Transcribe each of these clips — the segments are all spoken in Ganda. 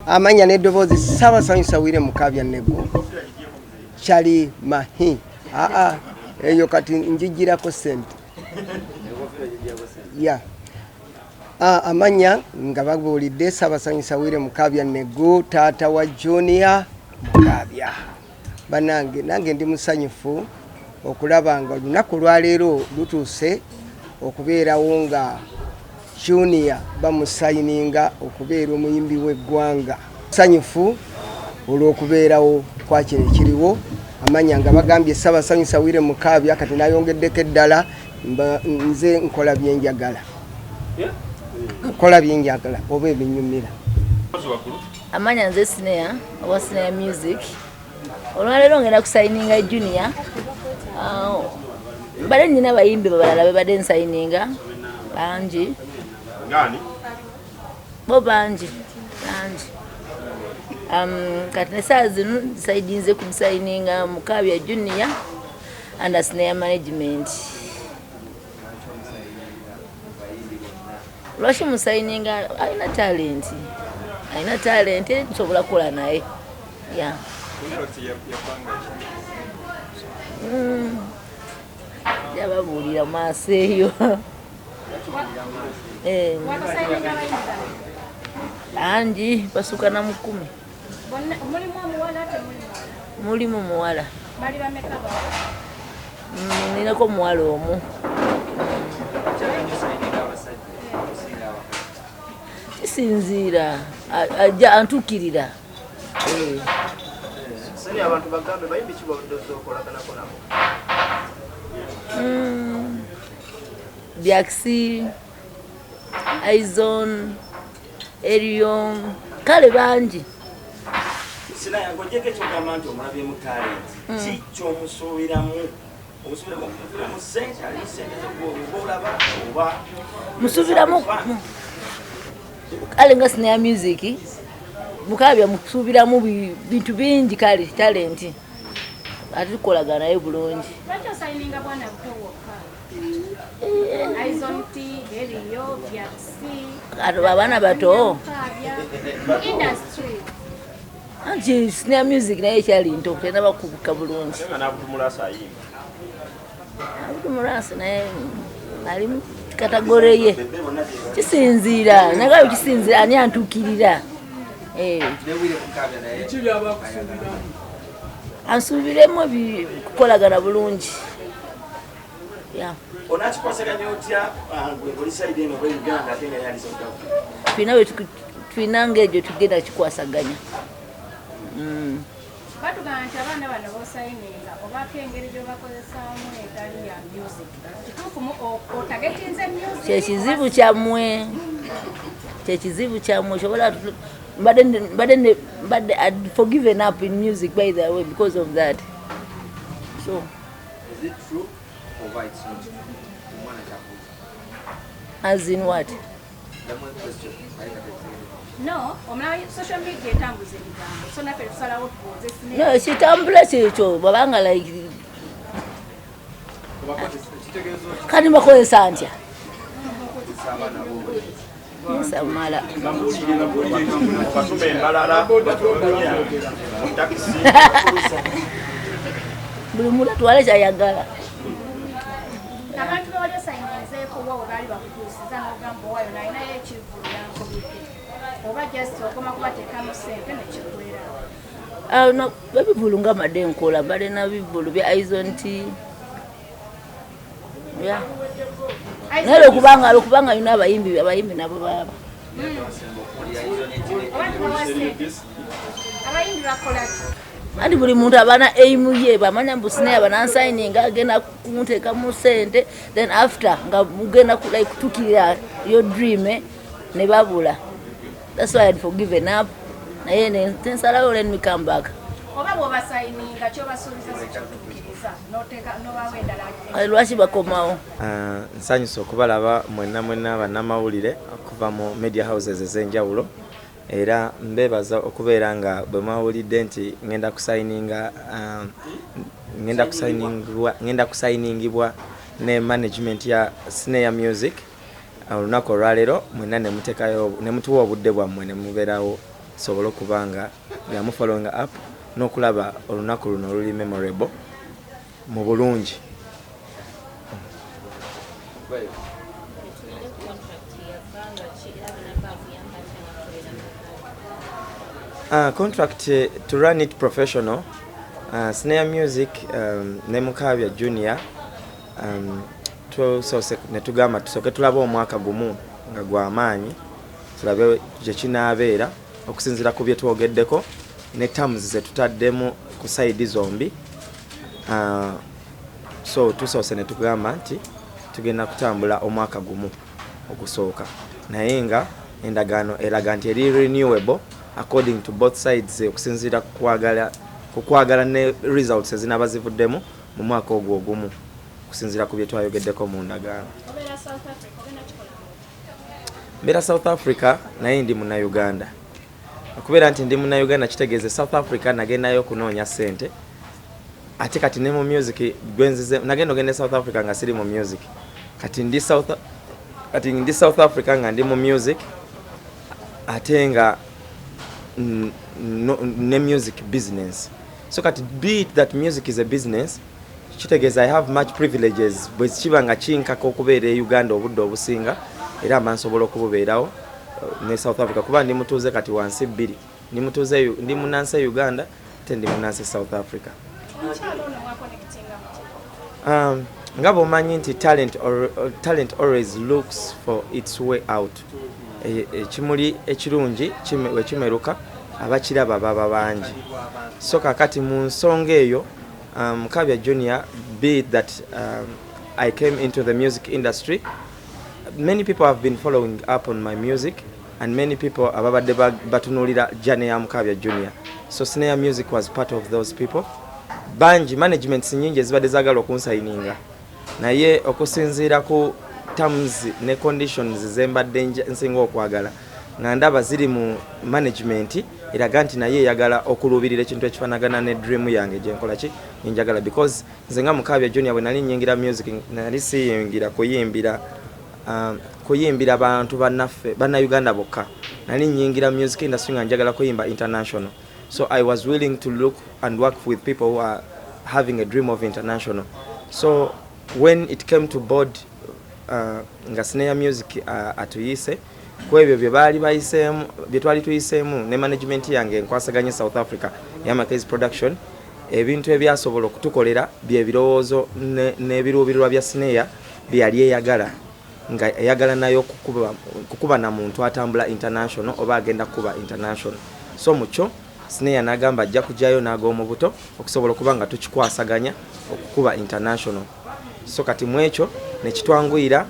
Amanya n'eddoboozi Ssaabasanyusa Wire Mukaabya Neggo Chali Mahi. Aa, eyo kati njijjirako ssente ya amanya nga babuulidde Ssaabasanyusa Wire Mukaabya Neggo, taata wa Junior Mukaabya. Banange, nange ndi musanyufu okulaba nga olunaku olwaleero lutuuse okubeerawo nga Junior bamusayininga okubeera omuyimbi w'eggwanga. Sanyufu olw'okubeerawo kwa kino ekiriwo. Amanya nga bagambye Ssaabasanyusa Wire Mukaabya, kati nayongeddeko eddala, nze nkola byenjagala, nkola byenjagala oba ebinyumira. Amanya nze Snare owa Snare Music. Olwaleero ngenda kusayininga Junior. Mbadde nina abayimbi balala bebadde nsayininga bangi, bo bangi bangi. Kati nesaawa zino nsayininze kumusayininga Mukaabya Junior under Snare Management. Lwaki musayininga? Alina talent, alina talent, nsobola kukola naye. Yeah. Yababuulira maaso eyo bangi basuka na 10. Mulimu muwala, ninako omuwala omu. Kisinziira ajja antuukirira. Abantu bagambe bayimbi ki bawudde okolaganako nabo? Byaxi, Aizon, Erion, kale bangi. Sina ng'ogyeko ekyogamba nti omulabyemu talent, ki kyomusuubiramu? Omusuubiramu mu ssente, ali ssente z'olaba oba musuubiramu kale nga Snare Music Mukaabya musuubiramu bintu bingi, kale talent ate tukolagana naye bulungi. Lwaki osayininga bwana buto wokka? Aizon T, Eriyo, Byaxi, Kati abaana bato mu industry. Anti Snare Music naye ekyali nto, tenaba kubuka bulungi. Nga n'Abdumulasi ayimba. Abdumulasi naye ali mu category ye. Kisinziira nagayo, kisinziira ani antuukirira. Ansuubiremu kukolagana bulungi. Yeah. Onakikwasaganya otya gwe oli side eno oba Uganda ate nga yali South Africa? Tulina tulina ng'egyo tugenda kikwasaganya. Batugamba nti abaana bano bosayininga obaako engeri gy'obakozesaamu etali ya music. Kituufu otargetinze music? Kyekizibu kyammwe, kyekizibu kyammwe. Kyobola mbadde I'd forgiven up in music, by the way, because of that. So Is it true or it's not true? Omwana kyakubuuza. As in what? Ddamu question. Aye kati ekitegedde. No, omulaba social media etambuza ebigambo, so naffe tusalawo tubuuze Snare. No, kitambula kyekyo babanga like kati mbakozesa ntya nsamala. Basoma embalala mu takisi. Buli muntu atwale kyayagala. Abantu bewali osayininzeeko wa we baali bakutuusiza n'ogamba owayo nalinayo ekivvulu yankubidde, oba just okoma kubateekamu ssente nekiggwera? Ah, no, ebivulu nga mbadde nkola, mbadde na bivulu bya Aizon T, yeah. Naye lwokubanga yina abayimbi nabo baaba Oba tubawa ssente, abayimbi bakola ki? Anti buli muntu abana aim ye, bamanya mbu Snare banansayininga agenda kunteekamu ssente, then after nga mugenda like kutukirira your dream, ne babula. That's why I'd forgiven up, naye nensalawo let me come back. Oba bw'obasayininga kyobasuubiza sikyotuukiriza n'oteeka n'obawa endala? Kale lwaki bakomawo? Nsanyusa okubalaba mwenna mwenna bannamawulire okuva mu media houses ez'enjawulo, era mbeebaza okubeera nga bwe mwawulidde nti ngenda kusayininga, ngenda kusayiningibwa ne management ya Snare Music olunaku olwaleero, mwenna ne muteekayo ne mutuwa obudde bwammwe ne mubeerawo. Tusobole okuba nga yamu following up n'okulaba olunaku luno oluli memorable mu bulungi. Contract to run it professional, Snare Music ne Mukabya Junior, tusoose ne tugamba tusooke tulabe omwaka gumu nga gw'amaanyi, tulabe gye kinaabeera okusinziira ku bye twogeddeko ne terms ze tutaddemu ku side zombi. So tusoose ne tugamba nti tugenda kutambula omwaka gumu ogusooka, naye nga endagaano eraga nti eri renewable according to both sides, okusinziira ku kwagala ne results ezinaaba zivuddemu mu mwaka ogwo ogumu, okusinziira ku bye twayogeddeko mu ndagaano. Mbeera South Africa, naye ndi Munnauganda. Okubeera nti ndi Munnauganda kitegeeza South Africa nagendayo okunoonya ssente, ate kati ne mu music gwenzize nagenda ogenda e South Africa nga siri mu music. Kati ndi South Africa nga ndi mu music, ate nga no, ne music business. So kati be it that music is a business, kitegeeza I have much privileges. Bwe kiba nga kinkaka okubeera e Uganda obudde obusinga, era mba nsobola okububeerawo ne South Africa, kuba ndi mutuuze kati wansi bbiri, ndi mutuuze ndi munansi e Uganda, ate ndi munansi e South Africa. Nga bw'omanyi nti talent always looks for its way out. Ekimuli ekirungi we kimeruka, abakiraba baba bangi. So kakati mu nsonga eyo, Kabya Junior, be it that I came into the music industry, many people have been following up on my music, and many people ababadde batunuulira journey ya Mukabya Junior. So Snare Music was part of those people. Bangi, managements nyingi ezibadde zaagala okunsayininga, naye okusinziira ku terms ne conditions zembadde nsinga okwagala, nga ndaba ziri mu management eraga nti naye eyagala okuluubirira ekintu ekifaanagana ne dream yange gyenkola ki njagala, because nze nga Mukabya Junior, bwe nali nyingira music, nali siyingira kuyimbira bantu bannaffe Bannayuganda bokka. Nali nyingira music industry nga njagala kuyimba international, so I was willing to look and work with people who are having a dream of international. So when it came to board, nga Snare Music atuyise ku ebyo bye baali bayiseemu, bye twali tuyiseemu ne management yange enkwasaganye South Africa eya Macase Production, ebintu ebyasobola okutukolera byebirowoozo n'ebiruubirirwa bya Snare bye yali eyagala, nga eyagala nayo kukuba na muntu atambula international oba agenda kukuba international. So mukyo Snare n'agamba ajja kujyayo n'ag'omu buto okusobola okuba nga tukikwasaganya okukuba international. So kati mu ekyo nekitwanguyira,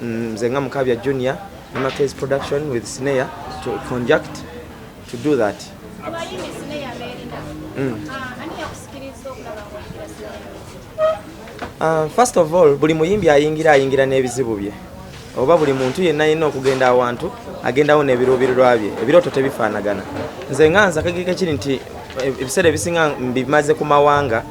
nze nga Mukabya Junior ne Macase Production with Snare to conjunct to do that. Abayimbi Snare beerina, ani yakusikiriza okulaba ng'oyingira Snare? First of all, buli muyimbi ayingira n'ebizibu bye, oba buli muntu yenna alina okugenda awantu agendawo n'ebiruubirirwa bye. Ebirooto tebifaanagana. Nze nga nze akageka kiri nti ebiseera ebisinga mbimaze ku mawanga,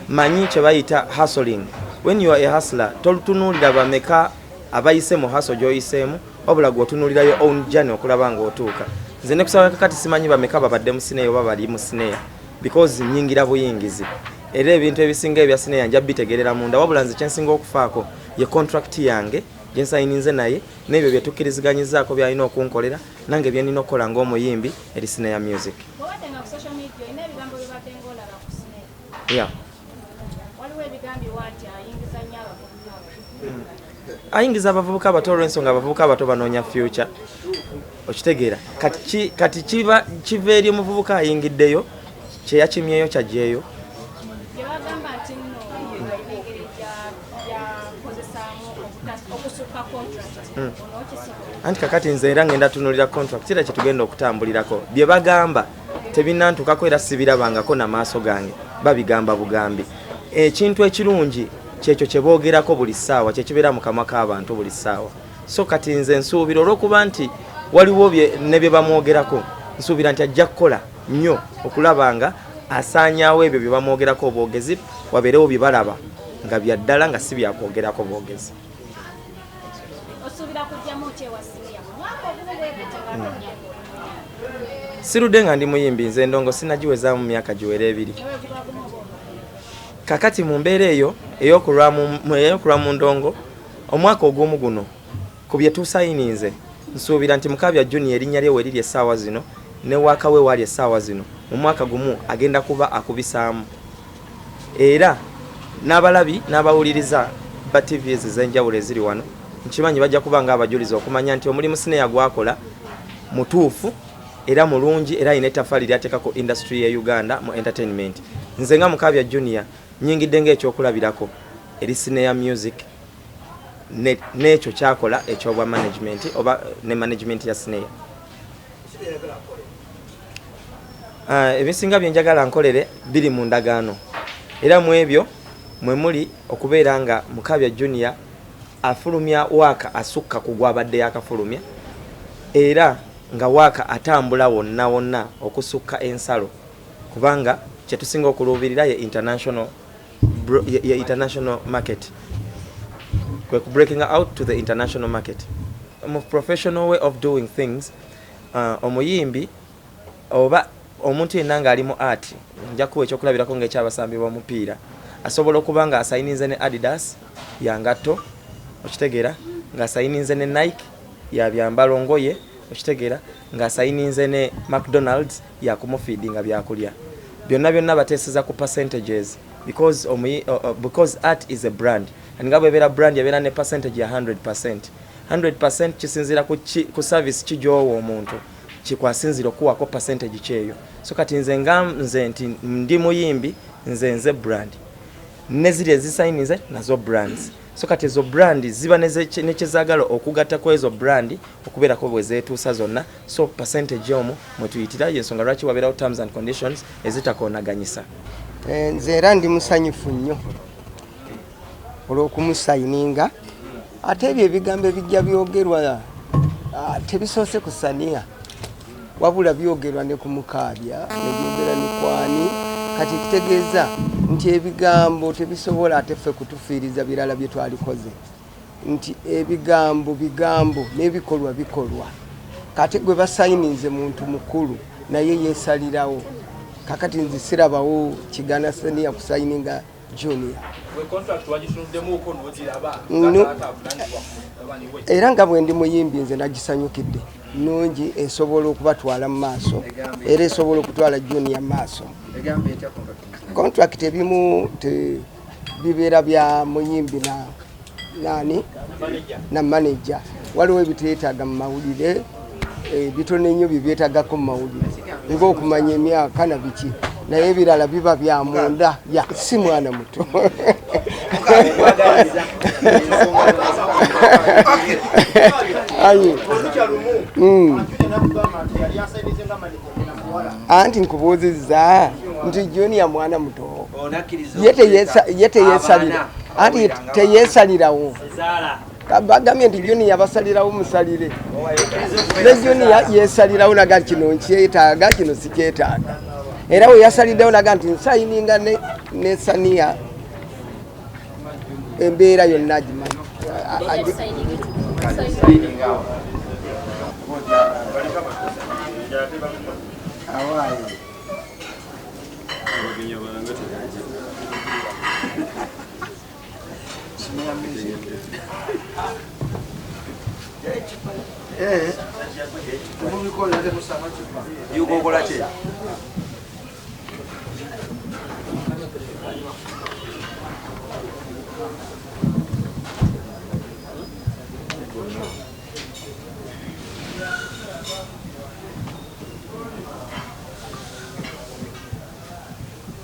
manyi kye bayita hustling. When you are a hustler, totunuulira bameka abayise mu hustle gy'oyiseemu, wabula gwe otunuulira your own journey okulaba ng'otuuka. Nze ne kusaba kakati simanyi bameka babadde mu Snare oba bali mu Snare, because nyingira buyingizi, era ebintu ebisinga ebya Snare nja bitegerera munda. Wabula nze kyensinga okufaako ye contract yange gyensayininze naye, n'ebyo bye tukkiriziganyizaako byalina okunkolera, nange byenina okukola ng'omuyimbi eri Snare Music. Bw'obadde nga ku social media, olina ebigambo byobadde ng'olaba ku Snare? Yeah. Waliwo ebigambibwa nti ayingiza nnyo abavubuka abato. Ayingiza abavubuka abato olw'ensonga abavubuka abato banoonya future, okitegeera? Kati kiba kiva eri omuvubuka ayingiddeyo, kyeyakimyeyo kyajjeeyo. Bye bagamba nti nno alina engeri gyakozesaamu okusukka contract, onookisobola? Anti kakati nze era ngenda tunulira contract, era kyetugenda okutambulirako. Bye bagamba tebinantukako, era sibirabangako namaaso gange, babigamba bugambi. Ekintu ekirungi kyekyo kye boogerako buli ssaawa, kyekibeera mu kamwa k'abantu buli ssaawa. So kati nze nsuubira, olw'okuba nti waliwo ne bye bamwogerako, nsuubira nti ajja kukola nnyo okulaba nga asaanyaawo ebyo bye bamwogerako obwogezi, wabeerewo bye balaba nga bya ddala, nga si byakwogerako bwogezi. Osuubira kujjamu ki ewa Snare mu mwaka ogumu bwe gutyo nga ate ojja? Sirudde nga ndi muyimbi, nze endongo sinagiwezaamu myaka giwera 2. Kakati mu mbeera eyo ey'okulwa mu ndongo omwaka ogumu guno ku bye tusayininze, nsuubira nti Mukaabya Junior erinnya lye weriri essaawa zino ne waaka we waali essaawa zino, mu mwaka gumu agenda kuba akubisaamu. Era n'abalabi n'abawuliriza ba TVs ez'enjawulo eziri wano nkimanyi bajja kuba ng'abajulizi okumanya nti omulimu Sneya gwakola mutuufu era mulungi, era alina ettaffaali ly'ateeka ku industry ye Uganda mu entertainment. Nze nga Mukaabya Junior nyingidde ng'ekyokulabirako eri Sneya Music n'ekyo kyakola ekyobwa management oba ne management ya Sneya. Ebisinga bye njagala nkolere biri mu ndagaano, era mu ebyo mwe muli okubeera nga Mukaabya Junior afulumya waaka asukka ku gwabadde yakafulumya, era nga waaka atambula wonna wonna okusukka ensalo, kubanga kyetusinga okuluubirira ye international ye international market, kwe ku breaking out to the international market mu professional way of doing things. Omuyimbi oba omuntu yenna ng'ali mu art, nja kuwa ekyokulabirako ng'ekyabasambi b'omupiira, asobola okuba nga asayininze ne Adidas ya ngatto, okitegeera, ng'asayininze ne Nike ya byambalo ngoye, okitegeera, ng'asayininze ne McDonald's ya kumufeedinga byakulya. Byonna byonna bateeseza ku percentages because art is a brand, and nga bwebeera brand ebeera ne percentage ya 100%. 100% kisinziira ku service ki gy'owa omuntu, kikwasinziira okuwako percentage kyeyo. So kati nze nga nze nti ndi muyimbi, nze brand, ne ziri ezisayinize nazo brands. So kati ezo brand ziba nekyezaagala okugatta ku ezo brand okubeerako bwe zeetuusa zonna. So percentage omwo mwetuyitira, yensonga lwaki wabeerawo terms and conditions ezitakoonaganyisa. Nze era ndi musanyufu nnyo olw'okumusayininga. Ate ebyo ebigambo ebijja byogerwa tebisoose ku Saniya, wabula byogerwa ne ku Mukaabya, ne byogera ne kwani. Kati kitegeeza nti ebigambo tebisobola ate ffe kutufiiriza birala bye twalikoze, nti ebigambo bigambo n'ebikolwa bikolwa. Kati gwe basayininze muntu mukulu, naye yeesalirawo. Kakati nze sirabawo kigana Saniya kusayininga Junior. Era nga bwe ndi muyimbi, nze nagisanyukidde nungi, esobola okubatwala mu maaso, era esobola okutwala Junior mu maaso. Contract ebimu bibeera bya muyimbi na nani na manager. Waliwo ebiteetaaga mu mawulire, bitono ennyo byebyetaagako mu mawulire ng'okumanya emyaka na biki, naye ebirala biba bya munda. Ya si mwana muto. Ayi. Anti nkubuuzizza nti Junior mwana muto, ye teyeesalira, anti teyeesalirawo. Bagambye nti Junior basalirawo musalire, ne Junior yeesalirawo naga kino nkyetaaga, kino sikyetaaga. Era we yasaliddewo naga nti nsayininga ne Saniya, embeera yonna agimanyi. Awaayi. Yuko okola ki?